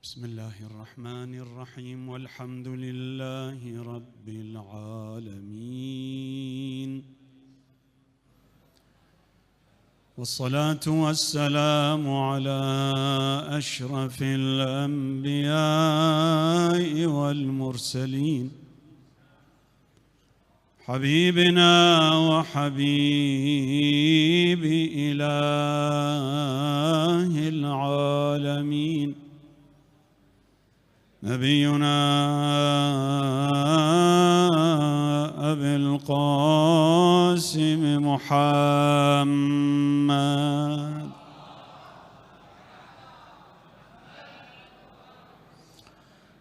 بسم الله الرحمن الرحيم والحمد لله رب العالمين، والصلاة والسلام على أشرف الأنبياء والمرسلين، حبيبنا وحبيب إله العالمين نبينا أبي القاسم محمد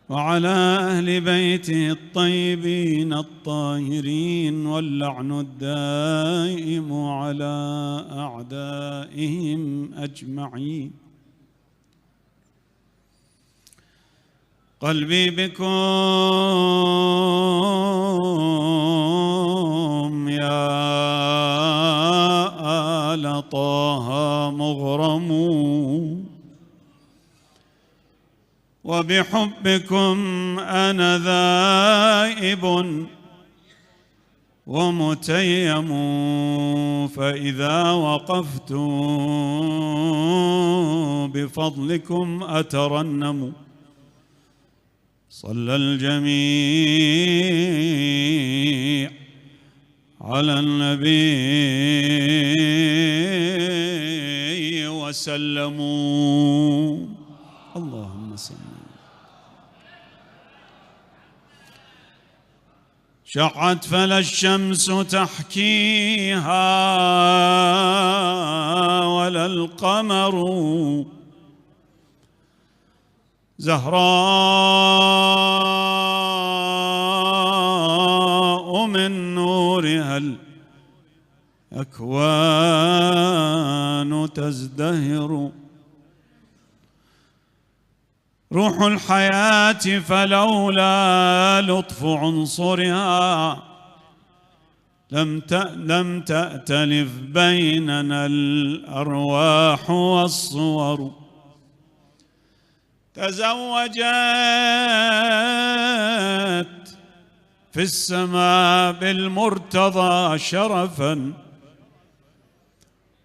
وعلى أهل بيته الطيبين الطاهرين، واللعن الدائم على أعدائهم أجمعين. قلبي بكم يا آل طه مغرم، وبحبكم أنا ذائب ومتيم، فإذا وقفت بفضلكم أترنم. صلى الجميع على النبي وسلموا. اللهم صل. شعت فلا الشمس تحكيها ولا القمر، زهراء من نورها الأكوان تزدهر، روح الحياة فلولا لطف عنصرها لم تأتلف بيننا الأرواح والصور. تزوجت في السماء بالمرتضى شرفا،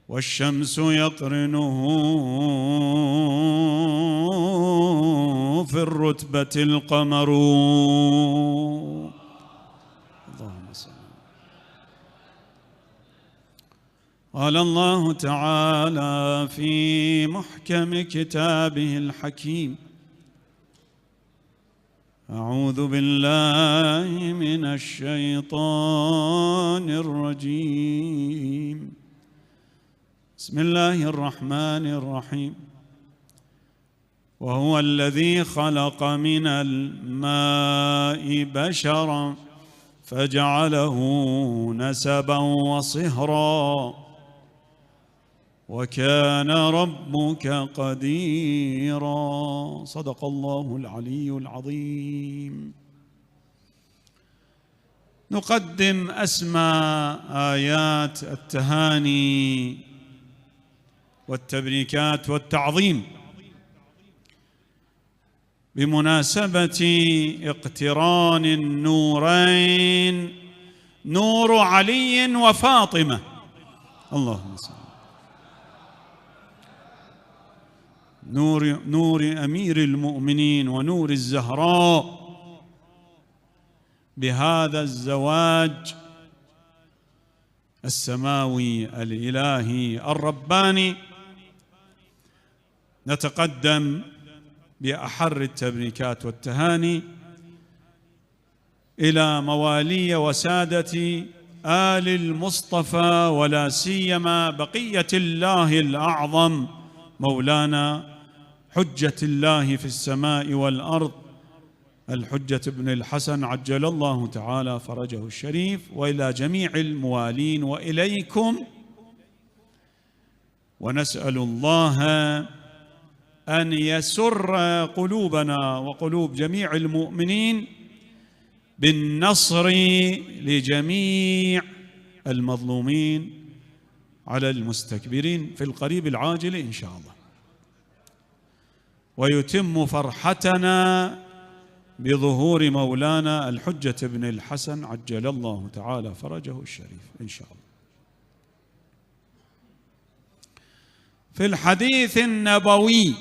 والشمس يقرنه في الرتبة القمر. اللهم صل. قال الله تعالى في محكم كتابه الحكيم: أعوذ بالله من الشيطان الرجيم، بسم الله الرحمن الرحيم. وهو الذي خلق من الماء بشرا فجعله نسبا وصهرا، وكان ربك قديرا. صدق الله العلي العظيم. نقدم أسمى آيات التهاني والتبريكات والتعظيم بمناسبة اقتران النورين، نور علي وفاطمة. اللهم صل. نور أمير المؤمنين ونور الزهراء، بهذا الزواج السماوي الإلهي الرباني نتقدم بأحر التبريكات والتهاني إلى موالي وسادة آل المصطفى، ولا سيما بقية الله الأعظم مولانا حجة الله في السماء والأرض الحجة ابن الحسن عجل الله تعالى فرجه الشريف، وإلى جميع الموالين وإليكم. ونسأل الله أن يسر قلوبنا وقلوب جميع المؤمنين بالنصر لجميع المظلومين على المستكبرين في القريب العاجل إن شاء الله. ويتم فرحتنا بظهور مولانا الحجة بن الحسن عجل الله تعالى فرجه الشريف إن شاء الله. في الحديث النبوي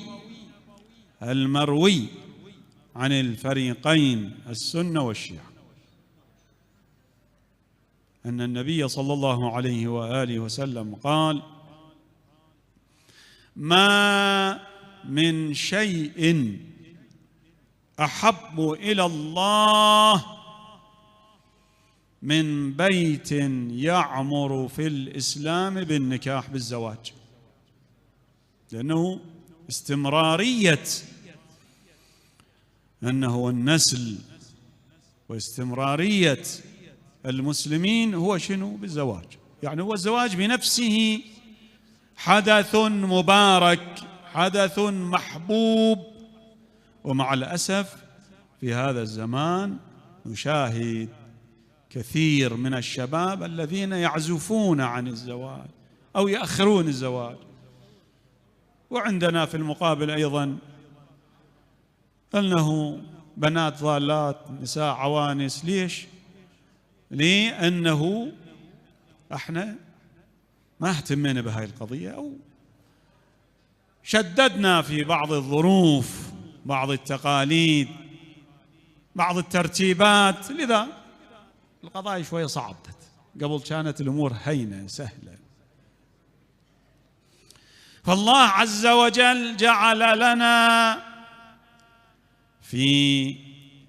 المروي عن الفريقين السنة والشيعة أن النبي صلى الله عليه وآله وسلم قال: ما من شيء أحب إلى الله من بيت يعمر في الإسلام بالنكاح بالزواج، لأنه استمرارية أنه النسل واستمرارية المسلمين هو شنو؟ بالزواج. يعني هو الزواج بنفسه حدث مبارك، حدث محبوب. ومع الأسف في هذا الزمان نشاهد كثير من الشباب الذين يعزفون عن الزواج أو يأخرون الزواج. وعندنا في المقابل أيضا أنه بنات ضالات، نساء عوانس. ليش؟ لأنه احنا ما اهتمينا بهاي القضية أو شددنا في بعض الظروف، بعض التقاليد، بعض الترتيبات، لذا القضايا شوية صعبت. قبل كانت الأمور هينة سهلة. فالله عز وجل جعل لنا في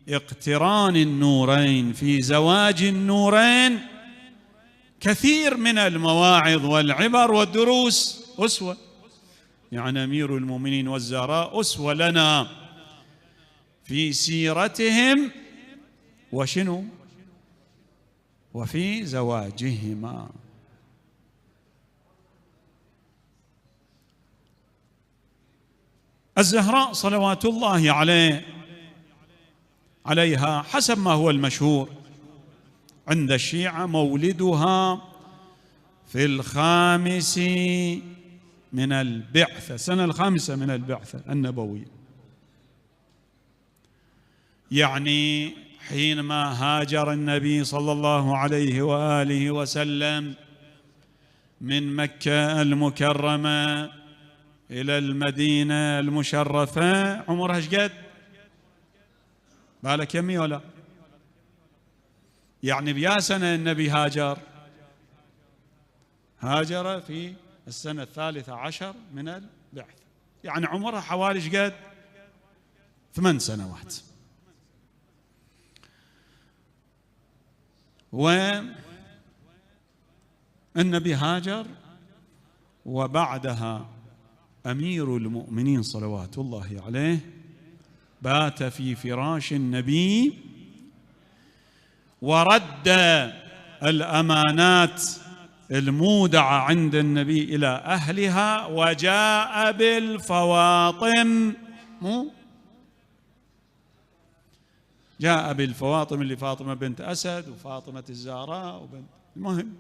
اقتران النورين، في زواج النورين، كثير من المواعظ والعبر والدروس. أسوة، يعني أمير المؤمنين والزهراء أسوة لنا في سيرتهم وشنو؟ وفي زواجهما. الزهراء صلوات الله عليها حسب ما هو المشهور عند الشيعة مولدها في 5 من البعثة، السنة 5 من البعثة النبوية، يعني حينما هاجر النبي صلى الله عليه وآله وسلم من مكة المكرمة إلى المدينة المشرفة. عمرها ايش قد؟ بالك يمي ولا؟ يعني بيا سنة النبي هاجر في السنة 13 من البعث، يعني عمرها حوالي ايش قد؟ 8 سنوات. والنبي هاجر، وبعدها أمير المؤمنين صلوات الله عليه بات في فراش النبي ورد الأمانات المودعة عند النبي إلى أهلها، وجاء بالفواطم. جاء بالفواطم اللي فاطمة بنت أسد وفاطمة الزهراء وبنت، المهم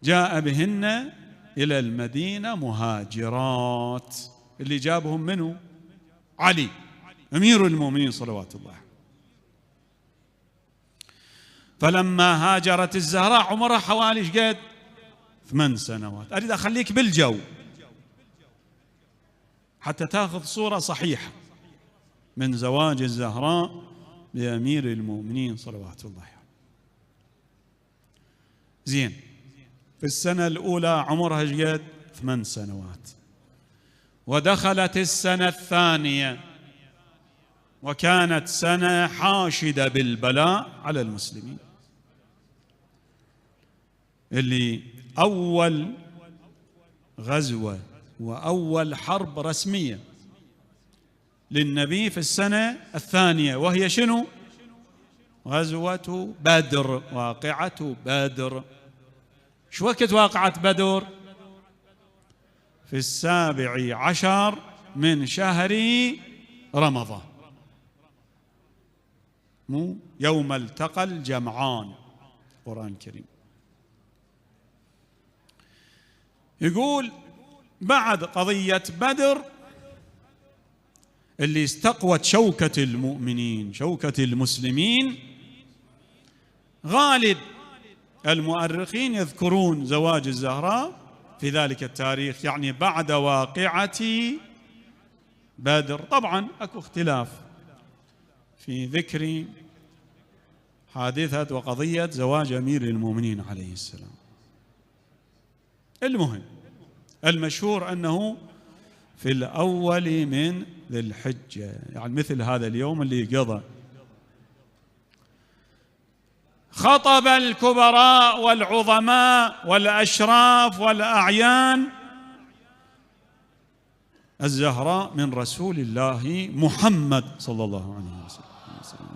جاء بهن إلى المدينة مهاجرات. اللي جابهم منه؟ علي أمير المؤمنين صلوات الله. فلما هاجرت الزهراء عمرها حوالي ايش قد؟ 8 سنوات. أريد أخليك بالجو حتى تأخذ صورة صحيحة من زواج الزهراء لأمير المؤمنين صلوات الله. زين، في السنة الأولى عمرها ايش قد؟ 8 سنوات. ودخلت السنة الثانية، وكانت سنة حاشدة بالبلاء على المسلمين، اللي أول غزوة وأول حرب رسمية للنبي في السنة الثانية، وهي شنو؟ غزوة بدر، واقعة بدر. شو وقت واقعة بدر؟ في 17 من شهر رمضان، مو يوم التقى الجمعان، القرآن الكريم يقول بعد قضية بدر اللي استقوت شوكة المؤمنين، شوكة المسلمين. غالب المؤرخين يذكرون زواج الزهراء في ذلك التاريخ، يعني بعد واقعة بدر. طبعا اكو اختلاف في ذكر حادثة وقضية زواج أمير المؤمنين عليه السلام. المهم المشهور أنه في الأول من ذي الحجة، يعني مثل هذا اليوم اللي قضى، خطب الكبراء والعظماء والأشراف والأعيان الزهراء من رسول الله محمد صلى الله عليه وسلم.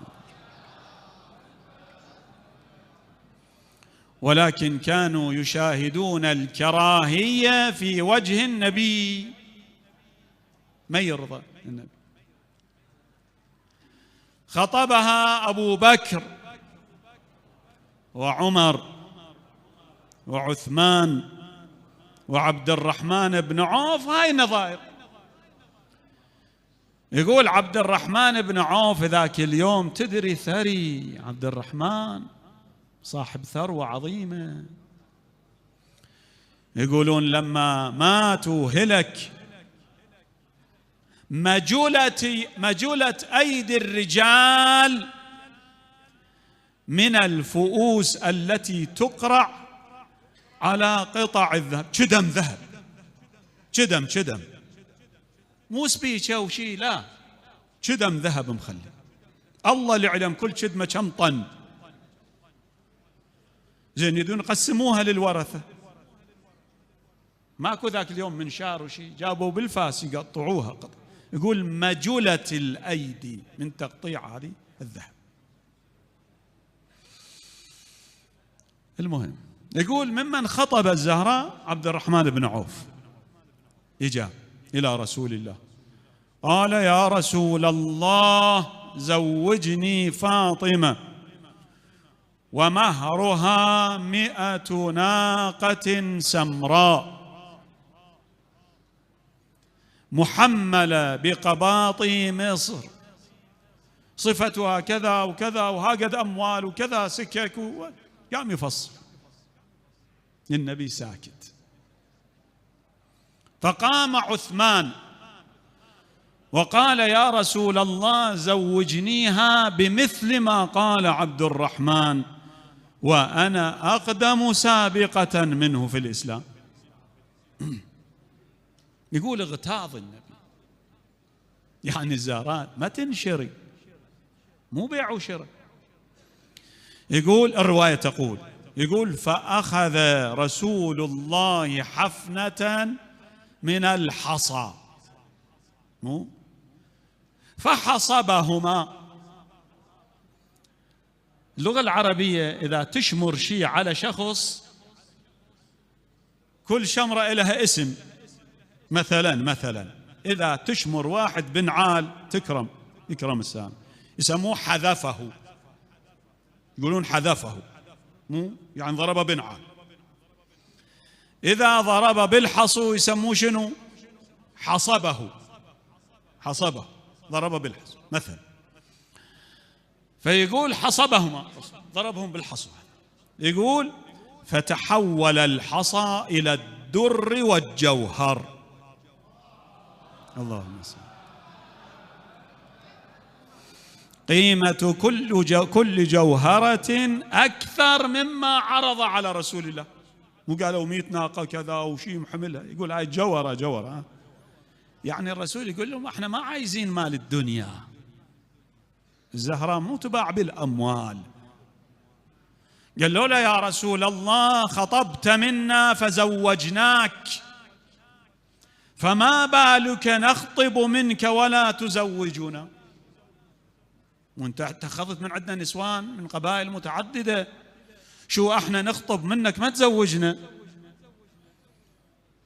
ولكن كانوا يشاهدون الكراهية في وجه النبي، ما يرضى النبي. خطبها أبو بكر وعمر وعثمان وعبد الرحمن بن عوف، هاي نظائر. يقول عبد الرحمن بن عوف ذاك اليوم، تدري ثري عبد الرحمن صاحب ثروة عظيمة، يقولون لما ماتوا هلك مجولة أيدي الرجال من الفؤوس التي تقرع على قطع الذهب. شدم ذهب، شدم مو سبيشة وشي، لا، شدم ذهب مخلي. الله اللي يعلم كل شدمة كم طن. زين يدون يقسموها للورثة، ماكو ذاك اليوم منشار وشي، جابوا بالفاس يقطعوها قطع. يقول مجولة الأيدي من تقطيع هذه الذهب. المهم يقول ممن خطب الزهراء عبد الرحمن بن عوف، إجا إلى رسول الله قال: يا رسول الله زوجني فاطمة ومهرها 100 ناقة سمراء محملة بقباطي مصر، صفتها كذا وكذا وهاقد أموال وكذا سكك، قام يفصل. النبي ساكت. فقام عثمان وقال: يا رسول الله زوجنيها بمثل ما قال عبد الرحمن، وأنا أقدم سابقة منه في الإسلام. يقول اغتاظ النبي، يعني الزهراء ما تنشري، مو بيع وشراء. يقول الرواية تقول، يقول فأخذ رسول الله حفنة من الحصى فحصبهما. اللغة العربية إذا تشمر شيء على شخص، كل شمرة لها اسم. مثلا إذا تشمر واحد بنعال يكرم السام، يسموه حذفه، يقولون حذفه، مو يعني ضرب بنعال. إذا ضرب بالحصو يسموه شنو؟ حصبه، ضرب بالحصو مثلا. فيقول حصبهما، ضربهم بالحصو. يقول فتحول الحصى إلى الدر والجوهر. اللهم صل. قيمة كل جوهرة أكثر مما عرض على رسول الله. مو قالوا 100 ناقة كذا وشي محملها، يقول هاي جوهرة. يعني الرسول يقول لهم احنا ما عايزين مال الدنيا، الزهراء مو تباع بالأموال. قالوا له: يا رسول الله خطبت منا فزوجناك، فما بالك نخطب منك ولا تزوجنا؟ وانت اتخذت من عندنا نسوان من قبائل متعددة، شو احنا نخطب منك ما تزوجنا؟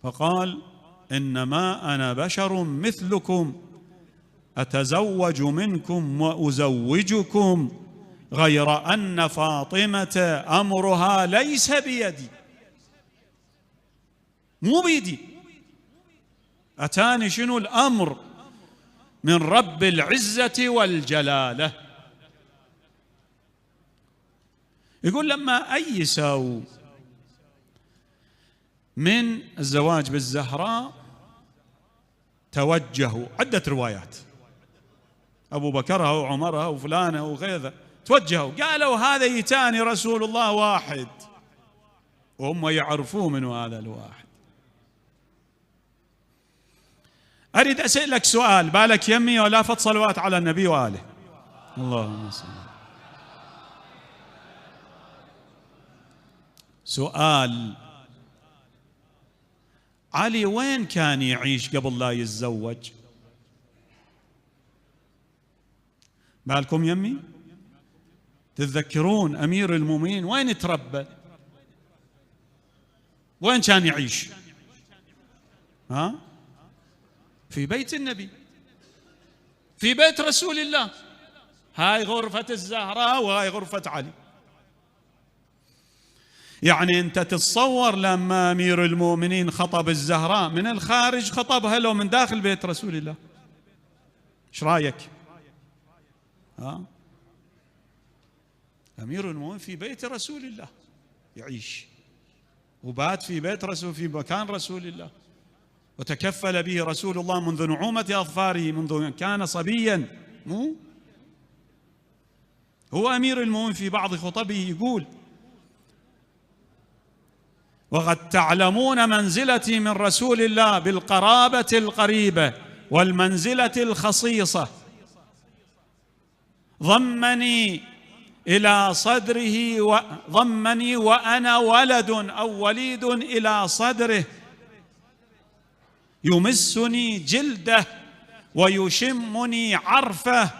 فقال: إنما أنا بشر مثلكم أتزوج منكم وأزوجكم، غير أن فاطمة أمرها ليس بيدي، مو بيدي. أتاني شنو الأمر من رب العزة والجلالة. يقول لما أيسوا من الزواج بالزهراء توجهوا، عدة روايات، أبو بكرها وعمرها وفلانة وغيرها، توجهوا قالوا هذا يتاني رسول الله واحد، وهم يعرفوا من هذا الواحد. أريد أسألك سؤال، بالك يمي ولا فت صلوات على النبي وآله؟ اللهم صل. سؤال، علي وين كان يعيش قبل لا يتزوج؟ بالكم يمي؟ تتذكرون أمير المؤمنين وين تربى؟ وين كان يعيش؟ ها؟ في بيت النبي، في بيت رسول الله. هاي غرفة الزهراء وهاي غرفة علي. يعني أنت تتصور لما أمير المؤمنين خطب الزهراء من الخارج خطبها لو من داخل بيت رسول الله؟ ايش رايك؟ ها؟ أمير المؤمنين في بيت رسول الله يعيش، وبات في بيت رسول، في مكان رسول الله، وتكفل به رسول الله منذ نعومة أظفاره، منذ كان صبيا. هو أمير المؤمنين في بعض خطبه يقول: وقد تعلمون منزلتي من رسول الله بالقرابة القريبة والمنزلة الخصيصة، ضمني إلى صدره ضمني وأنا ولد أو وليد إلى صدره، يمسني جلده ويشمني عرفه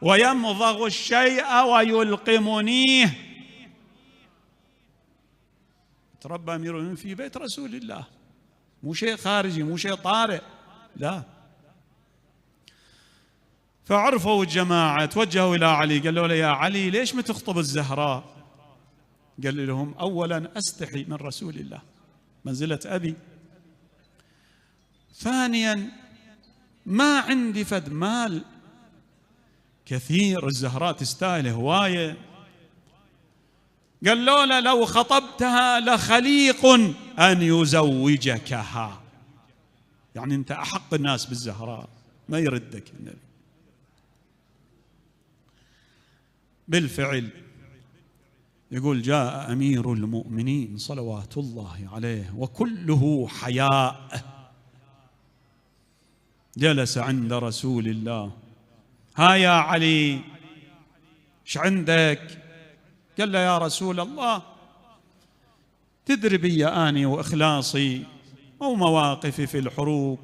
ويمضغ الشيء ويلقمنيه. تربى أمير المؤمنين في بيت رسول الله، مو شيء خارجي، مو شيء طارئ، لا. فعرفوا الجماعة، توجهوا إلى علي، قالوا له: يا علي ليش ما تخطب الزهراء؟ قال لهم: أولا أستحي من رسول الله، منزلة أبي. ثانيا ما عندي فد مال كثير، الزهراء تستاهل هواية. قال له: لو خطبتها لخليق أن يزوجكها، يعني أنت أحق الناس بالزهراء، ما يردك النبي. بالفعل يقول: جاء أمير المؤمنين صلوات الله عليه وكله حياء، جلس عند رسول الله. ها يا علي ايش عندك؟ قال له: يا رسول الله، تدري بي أني وإخلاصي ومواقفي في الحروب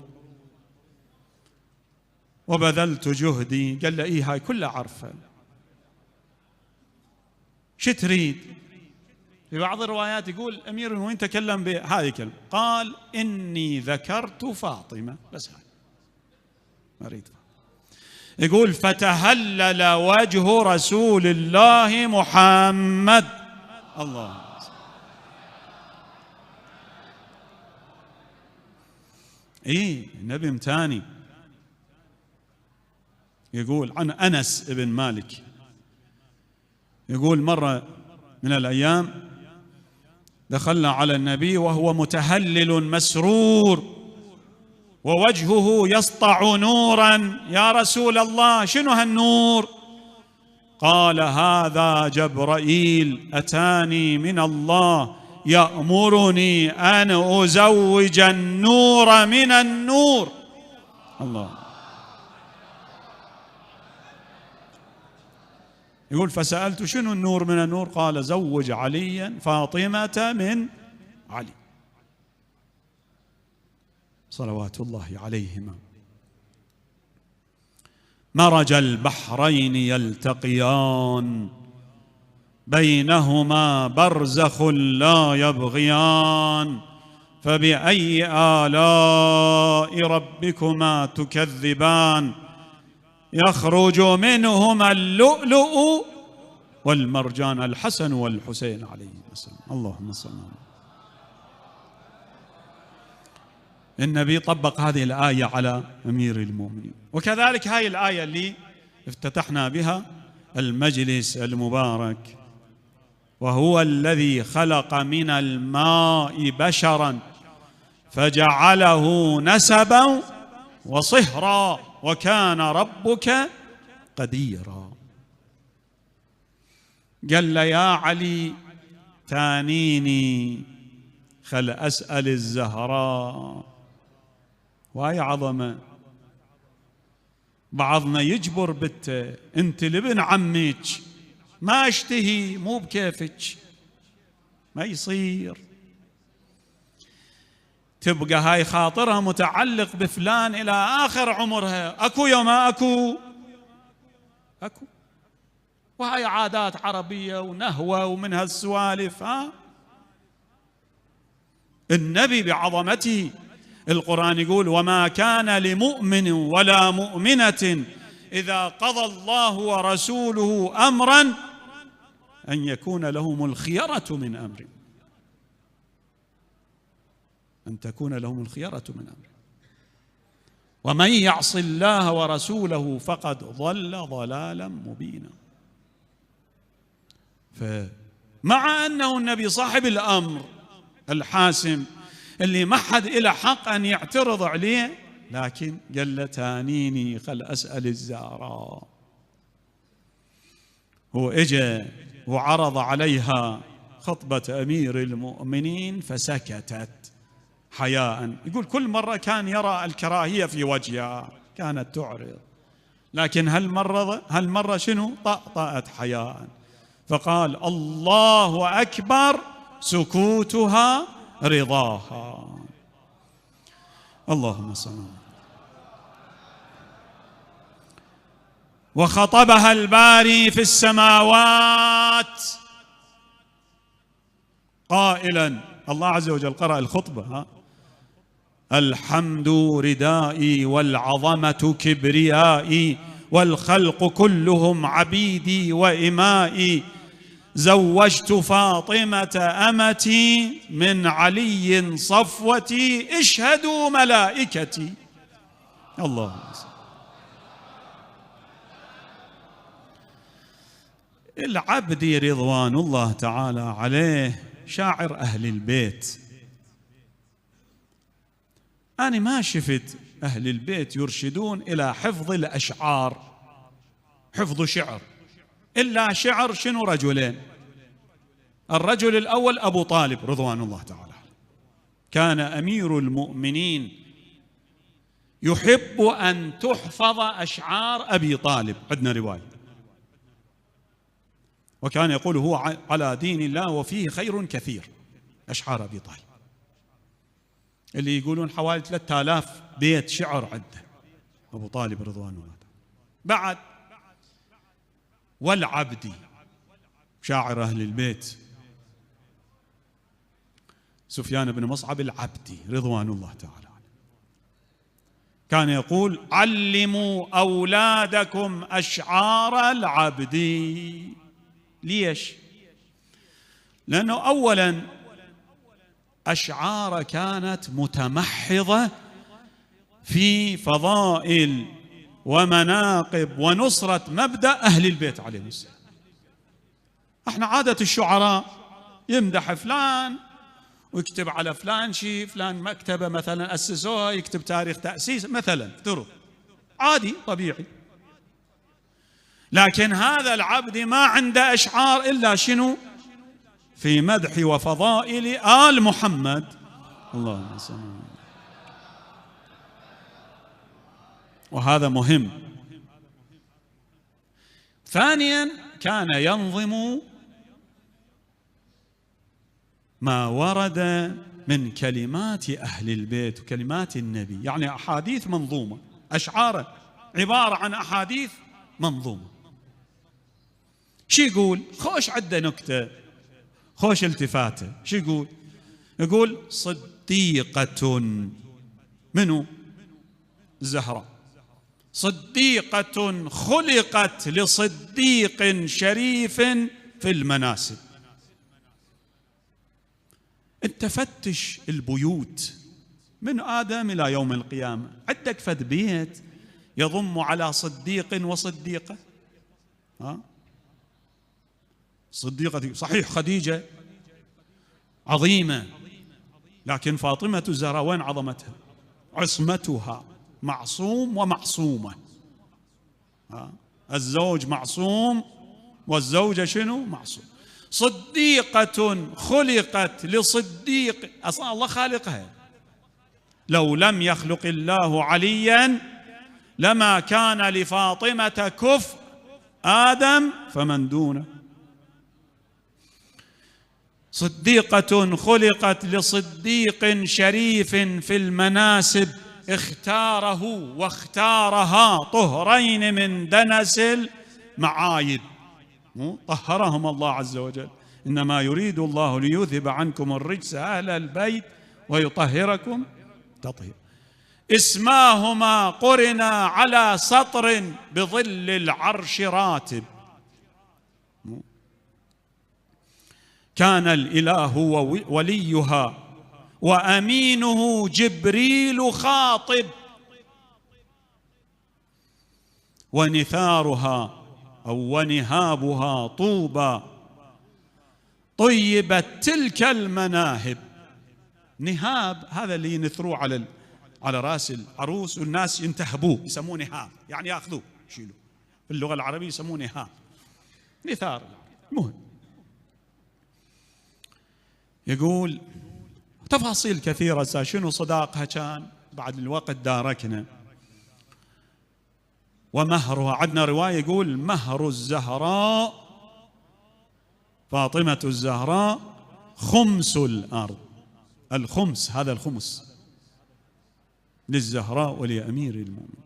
وبذلت جهدي. قال له: إيه هاي كلها عرفة، شو تريد؟ في بعض الروايات يقول أمير المؤمنين تكلم بهذه الكلمة، قال: إني ذكرت فاطمة، بس هاي ما أريد. يقول: فتهلل وجه رسول الله محمد. الله. إيه النبي متاني. يقول عن أنس بن مالك، يقول: مرة من الأيام دخلنا على النبي وهو متهلل مسرور ووجهه يسطع نورا. يا رسول الله شنو هالنور؟ قال: هذا جبرائيل أتاني من الله يأمرني أن أزوج النور من النور. الله. يقول: فسألت شنو النور من النور؟ قال: زوج عليا فاطمة من علي صلوات الله عليهما. مرج البحرين يلتقيان بينهما برزخ لا يبغيان، فبأي آلاء ربكما تكذبان؟ يخرج منهما اللؤلؤ والمرجان، الحسن والحسين عليهما السلام. اللهم صل على. النبي طبق هذه الآية على أمير المؤمنين. وكذلك هاي الآية اللي افتتحنا بها المجلس المبارك: وهو الذي خلق من الماء بشرا فجعله نسبا وصهرا وكان ربك قديرا. قال له: يا علي ثانيني خل أسأل الزهراء. وهي عظمة. بعضنا يجبر بنته: انت لابن عمك ما اشتهي، مو بكيفك، ما يصير. تبقى هاي خاطرها متعلق بفلان إلى آخر عمرها. أكو يا ما أكو، أكو. وهاي عادات عربية ونهوة ومن هالسوالف. النبي بعظمته، القرآن يقول: وما كان لمؤمن ولا مؤمنة إذا قضى الله ورسوله أمرا أن يكون لهم الخيرة من أمره، أن تكون لهم الخيرة من أمره، ومن يعص الله ورسوله فقد ضل ضلالا مبينا. فمع أنه النبي صاحب الأمر الحاسم اللي ما حد إله حق أن يعترض عليه، لكن قال له: تانيني خل أسأل الزهراء. هو إجا وعرض عليها خطبة أمير المؤمنين فسكتت حياء. يقول كل مرة كان يرى الكراهية في وجهها، كانت تعرض، لكن هالمرة شنو؟ طأطأت حياء، فقال: الله أكبر سكوتها رضاها. اللهم صل على. وخطبها الباري في السماوات قائلا، الله عز وجل قرأ الخطبة: الحمد ردائي والعظمة كبريائي والخلق كلهم عبيدي وإمائي، زوجت فاطمة أمتي من علي صفوتي، اشهدوا ملائكتي. اللهم صل. العبدي رضوان الله تعالى عليه شاعر أهل البيت. أنا ما شفت أهل البيت يرشدون إلى حفظ الأشعار، حفظ شعر، إلا شعر شنو؟ رجلين. الرجل الأول أبو طالب رضوان الله تعالى، كان أمير المؤمنين يحب أن تحفظ أشعار أبي طالب، عندنا رواية، وكان يقول: هو على دين الله وفيه خير كثير. أشعار أبي طالب اللي يقولون حوالي 3000 بيت شعر عنده أبو طالب رضوان الله تعالى. بعد والعبدي شاعر أهل البيت سفيان بن مصعب العبدي رضوان الله تعالى كان يقول: علموا أولادكم أشعار العبدي. ليش؟ لأنه أولا أشعار كانت متمحضة في فضائل ومناقب ونصرة مبدأ أهل البيت عليهم السلام. احنا عادة الشعراء يمدح فلان ويكتب على فلان شيء، فلان مكتبة مثلا أسسوها يكتب تاريخ تأسيس مثلا، افترض عادي طبيعي. لكن هذا العبد ما عنده أشعار إلا شنو؟ في مدح وفضائل آل محمد. اللهم صل. وهذا مهم. ثانيا كان ينظم ما ورد من كلمات أهل البيت وكلمات النبي، يعني أحاديث منظومة، أشعاره عبارة عن أحاديث منظومة. شو يقول؟ خوش عده نكتة، خوش التفاته. شو يقول؟ يقول: صديقة. منو؟ الزهراء. صديقة خلقت لصديق شريف في المناسب. انت فتش البيوت من آدم إلى يوم القيامة. عندك فد بيت يضم على صديق وصديقة، صديقة صحيح خديجة عظيمة، لكن فاطمة الزهراء وين عظمتها؟ عصمتها، معصوم ومعصومة. الزوج معصوم والزوجة شنو؟ معصوم. صديقة خلقت لصديق، أصلا الله خالقها. لو لم يخلق الله عليا لما كان لفاطمة كفء آدم فمن دونه. صديقة خلقت لصديق شريف في المناسب، اختاره واختارها طهرين من دنس المعايب، طهرهم الله عز وجل. إنما يريد الله ليذهب عنكم الرجس أهل البيت ويطهركم تطهيرا. اسماهما قرنا على سطر بظل العرش راتب. كان الإله وليها وأمينه جبريل خاطب، ونثارها أو ونهابها طوبى طيبت تلك المناهب. نهاب هذا اللي ينثروه على راس العروس والناس ينتهبوه، يسموه نهاب، يعني ياخذوه يشيلوه. في اللغة العربية يسموه نهاب، نثار. المهم يقول تفاصيل كثيرة. شنو صداقها كان؟ بعد الوقت داركنا. ومهرها، عندنا رواية يقول مهر الزهراء فاطمة الزهراء خمس الأرض. الخمس، هذا الخمس للزهراء ولأمير المؤمنين.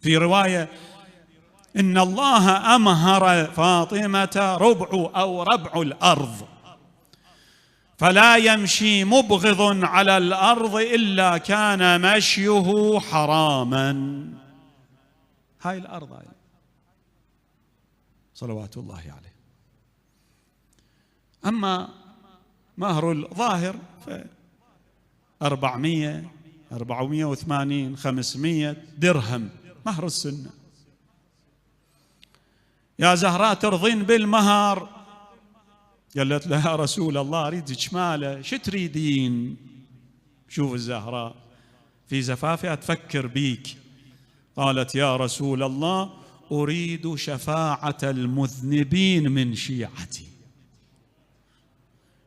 في رواية إن الله أمهر فاطمة ربع الأرض، فلا يمشي مبغض على الأرض إلا كان مشيه حراما. هاي الأرض هاي صلوات الله عليه. أما مهر الظاهر ف 400 480 500 درهم مهر السنة. يا زهراء ترضين بالمهر؟ قالت له يا رسول الله أريدك ماله، شو تريدين؟ شوف الزهراء في زفافها تفكر بيك. قالت يا رسول الله أريد شفاعة المذنبين من شيعتي.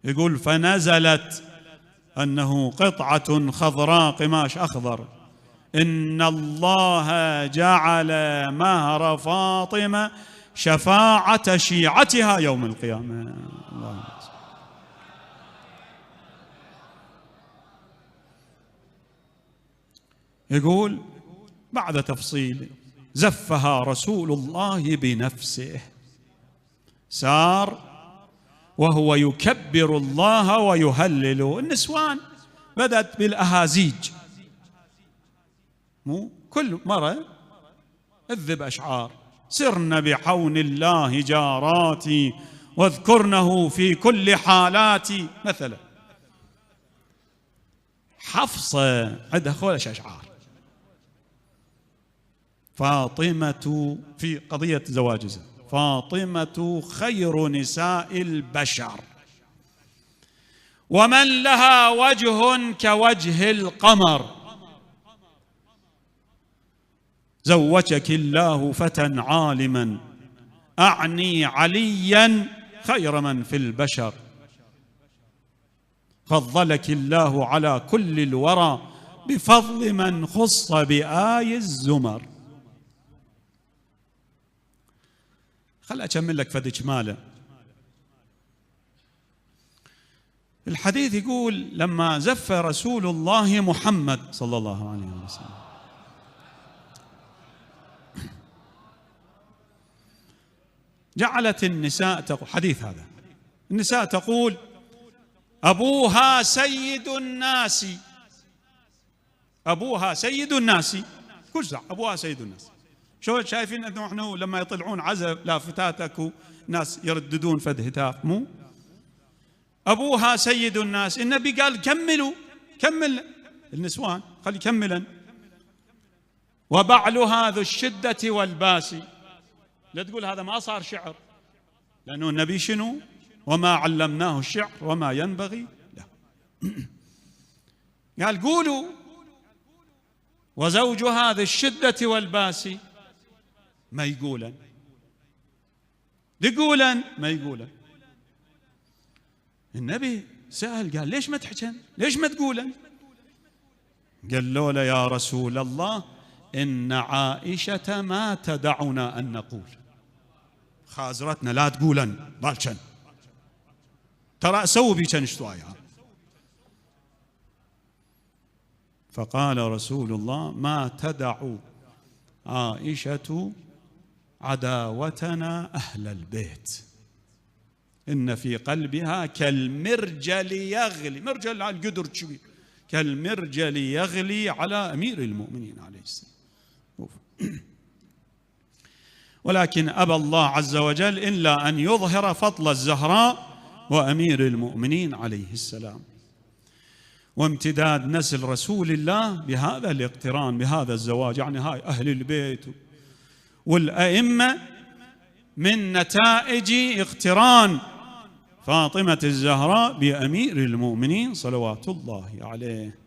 يقول فنزلت أنه قطعة خضراء قماش أخضر، إن الله جعل مهر فاطمة شفاعة شيعتها يوم القيامة. الله. يقول بعد تفصيل زفها رسول الله بنفسه، سار وهو يكبر الله ويهلل. النسوان بدأت بالأهازيج، مو كل مرة اذب أشعار، سرن بحون الله جاراتي واذكرنه في كل حالاتي. مثلا حفصة عندها خولش أشعار. فاطمة في قضية زواجها، فاطمة خير نساء البشر، ومن لها وجه كوجه القمر. زوجك الله فتى عالما، أعني عليا خير من في البشر. فضلك الله على كل الورى بفضل من خص بآي الزمر. خل أكمل لك فد إجماله. الحديث يقول لما زف رسول الله محمد صلى الله عليه وسلم جعلت النساء تقول، حديث هذا، النساء تقول أبوها سيد الناس، أبوها سيد الناس، كل ساعة أبوها سيد الناس. شو شايفين أنتم إحنا لما يطلعون عزف لافتاتك وناس يرددون فد هتاف؟ مو أبوها سيد الناس. النبي قال كملوا، كمل النسوان، خلي كملا. وبعلها ذو الشدة والباس. لا تقول هذا ما صار شعر، لأنه النبي شنو؟ وما علمناه الشعر وما ينبغي له. قال قولوا وزوجها ذو الشدة والباس. ما يقولا، يقولا ما يقولا. النبي سأل قال ليش ما تحجن؟ ليش ما تقولا؟ قال له يا رسول الله إن عائشة ما تدعنا أن نقول. خازرتنا لا تقولن بالشن، ترى سووا بيشن اشتوايا. فقال رسول الله ما تدع عائشة عداوتنا أهل البيت، إن في قلبها كالمرجل يغلي، مرجل على القدر شوي، كالمرجل يغلي على أمير المؤمنين عليه السلام. ولكن أبى الله عز وجل إلا أن يظهر فضل الزهراء وأمير المؤمنين عليه السلام، وامتداد نسل رسول الله بهذا الاقتران، بهذا الزواج. يعني هاي أهل البيت والأئمة من نتائج اقتران فاطمة الزهراء بأمير المؤمنين صلوات الله عليه.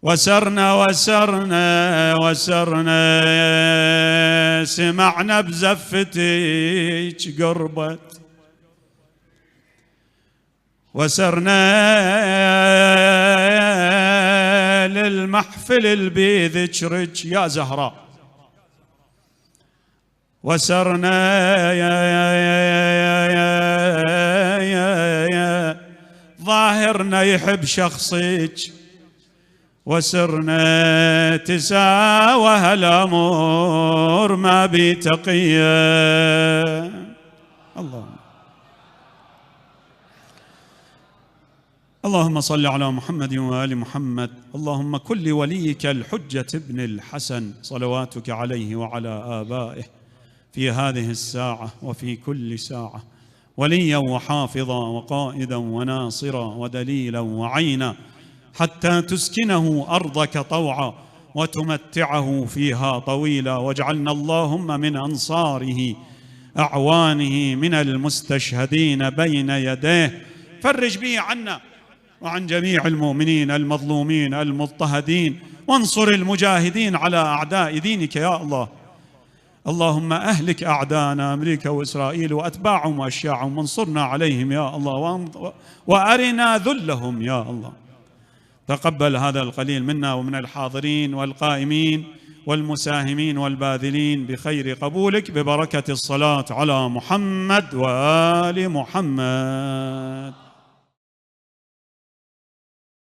وسرنا وسرنا وسرنا سمعنا بزفتك قربت، وسرنا للمحفل اللي بذكرك يا زهراء، وسرنا يا ظاهرنا يحب شخصك، وسرنا تساوى هالأمور ما بتقية. اللهم صل على محمد وآل محمد. اللهم كن لوليك الحجة ابن الحسن صلواتك عليه وعلى آبائه في هذه الساعة وفي كل ساعة وليا وحافظا وقائدا وناصرا ودليلا وعينا، حتى تسكنه أرضك طوعا وتمتعه فيها طويلا، واجعلنا اللهم من أنصاره أعوانه من المستشهدين بين يديه. فرج به عنا وعن جميع المؤمنين المظلومين المضطهدين، وانصر المجاهدين على أعداء دينك يا الله. اللهم أهلك أعداءنا أمريكا وإسرائيل وأتباعهم وأشياعهم، وانصرنا عليهم يا الله، وأرنا ذلهم يا الله. تقبل هذا القليل منا ومن الحاضرين والقائمين والمساهمين والباذلين بخير قبولك، ببركة الصلاة على محمد وآل محمد.